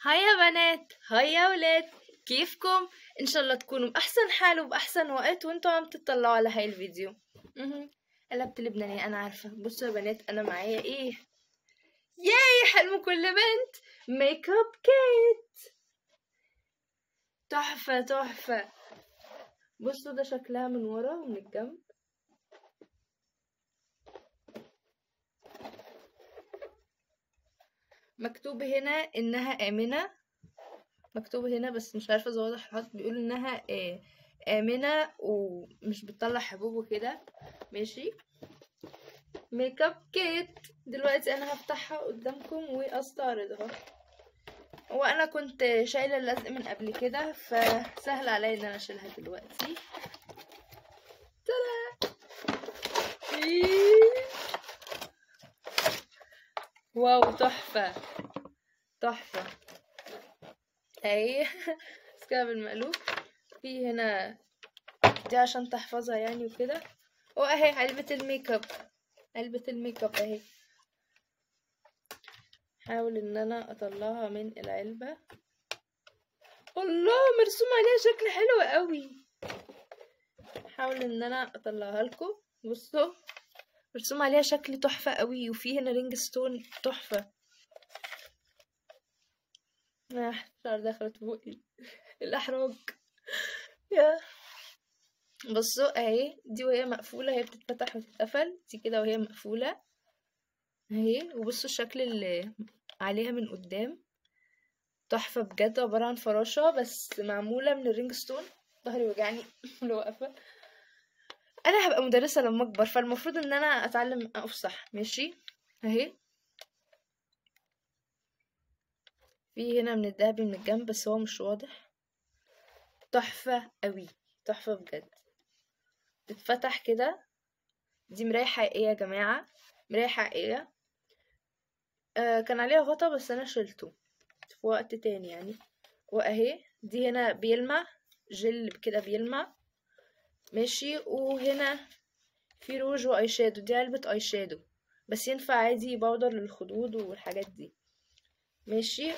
Hi يا بنات، hi يا ولاد، كيفكم؟ ان شاء الله تكونوا باحسن حال وباحسن وقت وانتوا عم تطلعوا على هاي الفيديو. قلبت لبنانية انا عارفه. بصوا يا بنات، انا معايا ايه؟ yay، حلم كل بنت، makeup kit. تحفة تحفة. بصوا ده شكلها من ورا ومن الجنب. مكتوب هنا انها امنه، مكتوب هنا بس مش عارفه اذا واضح الحط، بيقول انها امنه ومش بتطلع حبوب وكده. ماشي، makeup kit. دلوقتي انا هفتحها قدامكم واستعرضها. وانا كنت شايله اللزق من قبل كده فسهل عليا ان انا اشيلها دلوقتي. ترى wow، تحفة تحفة. اهي بس كده بالمقلوب. في هنا دي عشان تحفظها يعني وكده. واهي علبة الميك اب، علبة الميك اب اهي. حاول ان انا اطلعها من العلبة. الله، مرسوم عليها شكل حلو قوي. حاول ان انا اطلعها لكم. بصوا مرسوم عليها شكل تحفة قوي، وفي هنا rhinestone تحفة. الشعر دخلت بقي، الاحراج. يا بصوا اهي دي وهي مقفولة، هي بتتفتح وتتقفل دي كده وهي مقفولة اهي. وبصوا الشكل اللي عليها من قدام تحفة بجد، عبارة عن فراشة بس معمولة من ال rhinestone. ظهري وجعني لو واقفة. انا هبقى مدرسة لما اكبر، فالمفروض ان انا اتعلم اقف صح. ماشي اهي. في هنا من الدهبي من الجنب بس هو مش واضح. تحفة قوي، تحفة بجد. تتفتح كده. دي مراية حقيقية يا جماعة، مراية حقيقية. كان عليها غطا بس انا شلته في وقت تاني يعني. واهي دي هنا بيلمع جل كده بيلمع. ماشي. وهنا في روج و eyeshadow، دي علبة eyeshadow بس ينفع عادي powder للخدود والحاجات دي. ماشي.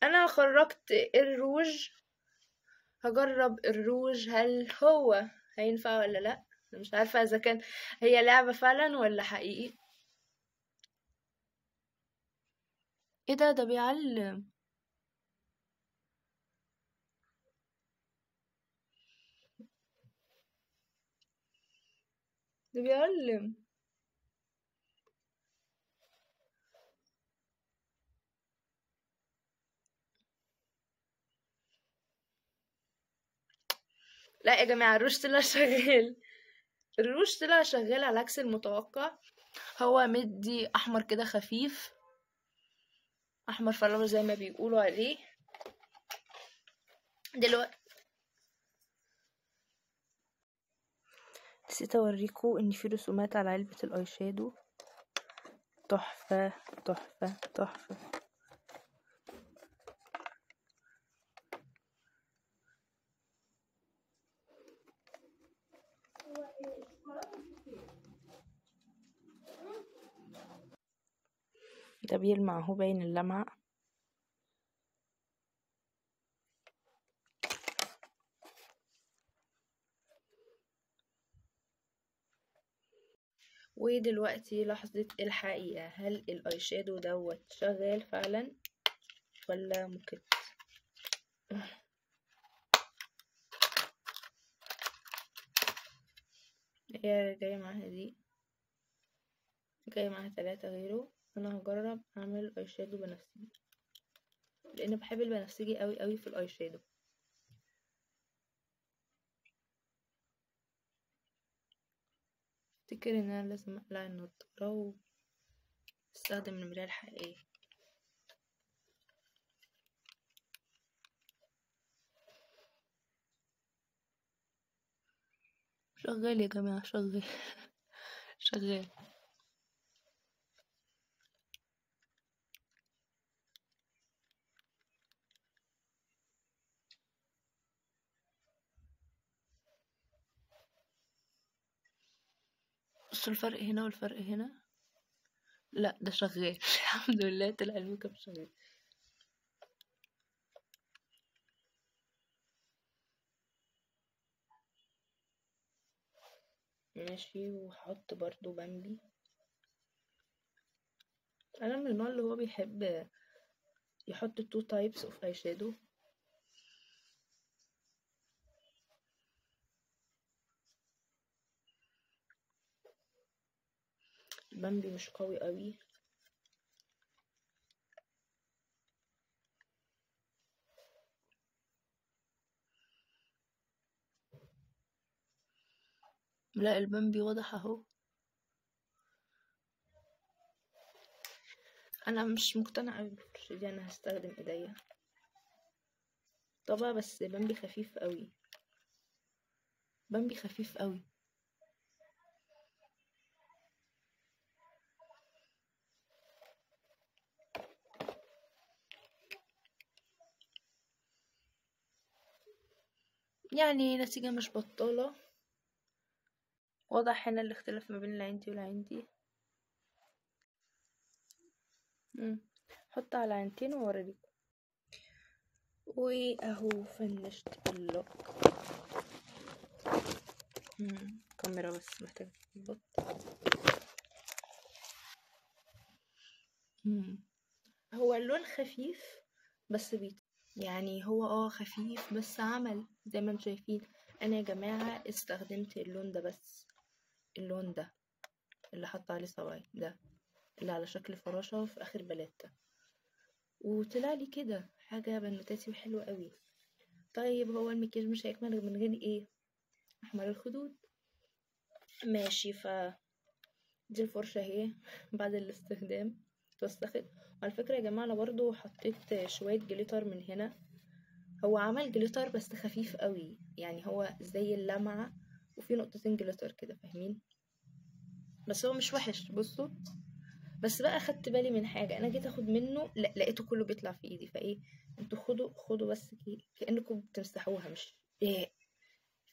انا خرجت الروج، هجرب الروج هل هو هينفع ولا لا. مش عارفة اذا كان هي لعبة فعلا ولا حقيقي. ايه ده؟ ده بيعلم. ده بيعلم. لا يا جماعة، الروج طلع شغال. الروج طلع شغال على عكس المتوقع. هو مدي احمر كده خفيف، احمر فراولة زي ما بيقولوا عليه. دلوقتي نسيت اوريكم ان في رسومات على علبة ال eyeshadow. تحفة تحفة تحفة. ده بيلمع اهو، باين اللمعة. ودلوقتي لحظة الحقيقة، هل ال eyeshadow دوت شغال فعلا ولا ممكن؟ هي جاية معاها دي، جاية معاها 3 غيره. انا هجرب اعمل eyeshadow بنفسجي لان بحب البنفسجي قوي قوي في ال eyeshadow. افتكر ان انا لازم اقلع النضارة واستخدم المراية الحقيقية. شغال يا جماعة، شغال شغال. بصوا الفرق هنا والفرق هنا. لا ده شغال الحمد لله، طلع الميك اب شغال. ماشي. وهحط برضو بامبي. انا من النوع اللي هو بيحب يحط 2 types of eyeshadow. البامبي مش قوي قوي. لا البامبي واضح اهو. انا مش مقتنعة بالفرشه دي، انا هستخدم ايديا طبعا. بس بامبي خفيف قوي، بامبي خفيف قوي. يعني نتيجة مش بطاله. واضح هنا الاختلاف ما بين العين دي والعين دي. حط على عينتين واوريكم. واهو فنشت ال look. كاميرا بس محتاجه تظبط. هو اللون خفيف بس بيت، يعني هو خفيف بس عمل زي ما انتم شايفين. انا يا جماعة استخدمت اللون ده بس، اللون ده اللي حط عليه صباعي ده اللي على شكل فراشه في اخر باليتة، وطلع لي كده حاجة بنوتاتي وحلوه قوي. طيب هو المكياج مش هيكمل من غير ايه؟ احمر الخدود. ماشي. ف دي الفرشة اهي بعد الاستخدام اتوسخت. وعلى فكرة يا جماعة انا برضو حطيت شوية glitter من هنا. هو عمل glitter بس خفيف قوي، يعني هو زي اللمعة وفي نقطتين glitter كده، فاهمين؟ بس هو مش وحش. بصوا بس بقى خدت بالي من حاجة، انا جيت اخد منه لقيته كله بيطلع في ايدي. فايه انتوا خدوا بس كانكم بتمسحوها، مش ايه،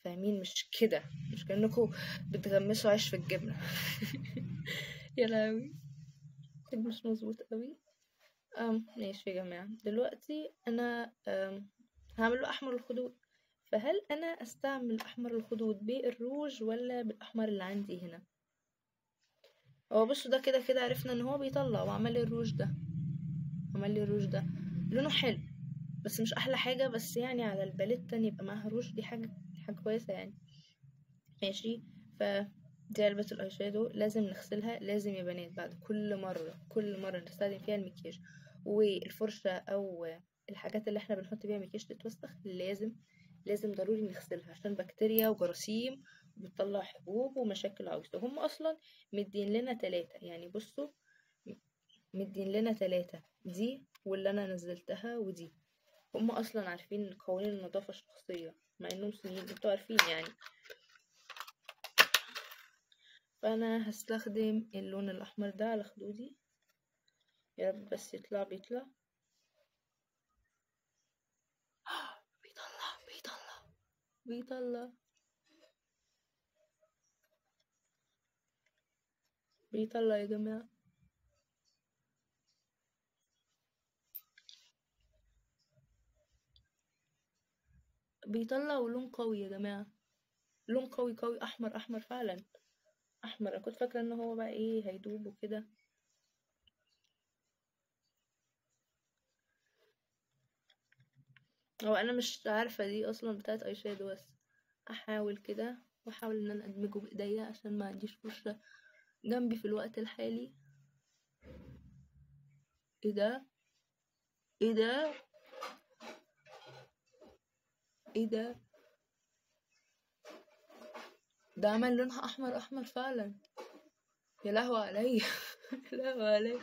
فاهمين؟ مش كده، مش كانكم بتغمسوا عيش في الجبنة. يا لهوي مش مظبوط قوي. ماشي يا جماعة. دلوقتي انا هعمل له احمر الخدود. فهل انا استعمل احمر الخدود بالروج ولا بالاحمر اللي عندي هنا؟ هو بصوا ده كده كده عرفنا ان هو بيطلع، وعمل لي الروج ده، عمل لي الروج ده لونه حلو بس مش احلى حاجة، بس يعني على ال palette ان يبقى معاها روج دي حاجة كويسة يعني. ماشي. ف دي علبة ال eyeshadow لازم نغسلها، لازم يا بنات بعد كل مرة، كل مرة نستخدم فيها المكياج والفرشه او الحاجات اللي احنا بنحط بيها مكياج تتوسخ، لازم ضروري نغسلها عشان بكتيريا وجراثيم وبتطلع حبوب ومشاكل عويصة. هم اصلا مدين لنا 3، يعني بصوا مدين لنا 3، دي واللي انا نزلتها ودي. هم اصلا عارفين قوانين النظافة الشخصية مع انهم صينيين، انتوا عارفين يعني. فانا هستخدم اللون الاحمر ده على خدودي، يا رب بس يطلع. بيطلع بيطلع بيطلع بيطلع بيطلع يا جماعة. بيطلع ولون قوي يا جماعة، لون قوي قوي، احمر احمر فعلا احمر. انا كنت فاكره ان هو بقى ايه هيدوب وكده. هو انا مش عارفه دي اصلا بتاعت اي شادو، بس احاول كده واحاول ان انا ادمجه بايديا عشان ما عنديش فرشه جنبي في الوقت الحالي. ايه ده؟ ايه ده؟ ايه ده؟ ده عمل لونها احمر احمر فعلا. يا لهوي عليا. يا لهوي عليا.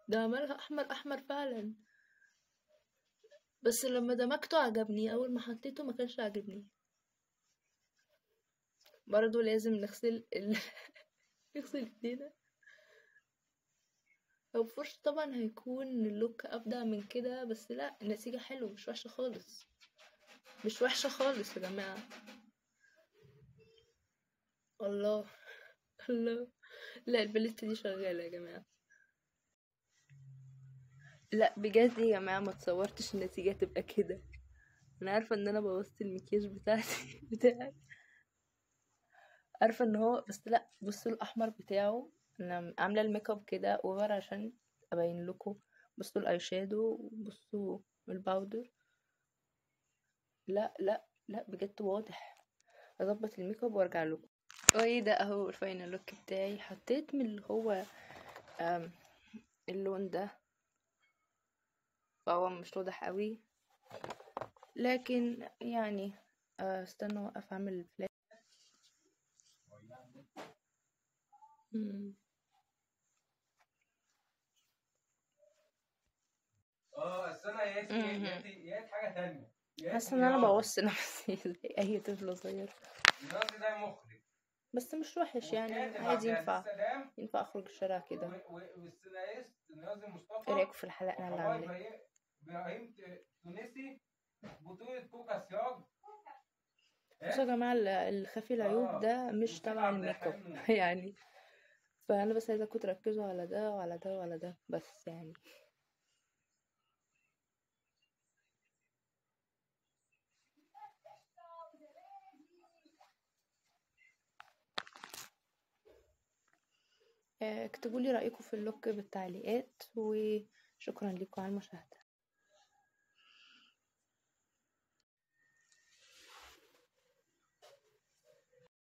ده عملها احمر احمر فعلا، بس لما دمجته عجبني، اول ما حطيته ما كانش عاجبني. برضو لازم نغسل نغسل ايدينا. لو بفرشة طبعا هيكون اللوك ابدع من كده، بس لا النتيجة حلوة، مش وحشة خالص، مش وحشة خالص يا جماعة. الله الله، لا الباليت دي شغالة يا جماعة. لا بجد يا جماعة ما تصورتش النتيجة تبقى كده. انا عارفه ان انا بوظت المكياج بتاعي، عارفه ان هو، بس لا بصوا الاحمر بتاعه، انا عامله ال make up كده over عشان ابين لكم. بصوا ال eye shadow، بصوا ال powder، لا لا لا بجد واضح. اظبط ال make up وارجع لكم. وايه ده اهو ال final look بتاعي. حطيت من اللي هو اللون ده، فهو مش واضح قوي، لكن يعني استنى اوقف اعمل فلاش. اصل انا يا حاجة ثانية، حاسه ان انا بوظت نفسي زي اي طفل صغير. ده مخرج بس مش وحش يعني، عادي ينفع اخرج الشارع كده. والسيناريست ناظم مصطفى. ايه رايكم في الحلقة اللي عاملاها؟ ابراهيم تونسي، بطولة كوكا سياج. بصوا يا جماعة، الخفي العيوب ده مش تبع ال make up يعني، فانا بس عايزاكم تركزوا على ده وعلى ده وعلى ده بس يعني. اكتبوا لي رأيكم في ال look بالتعليقات، وشكرا لكم على المشاهدة.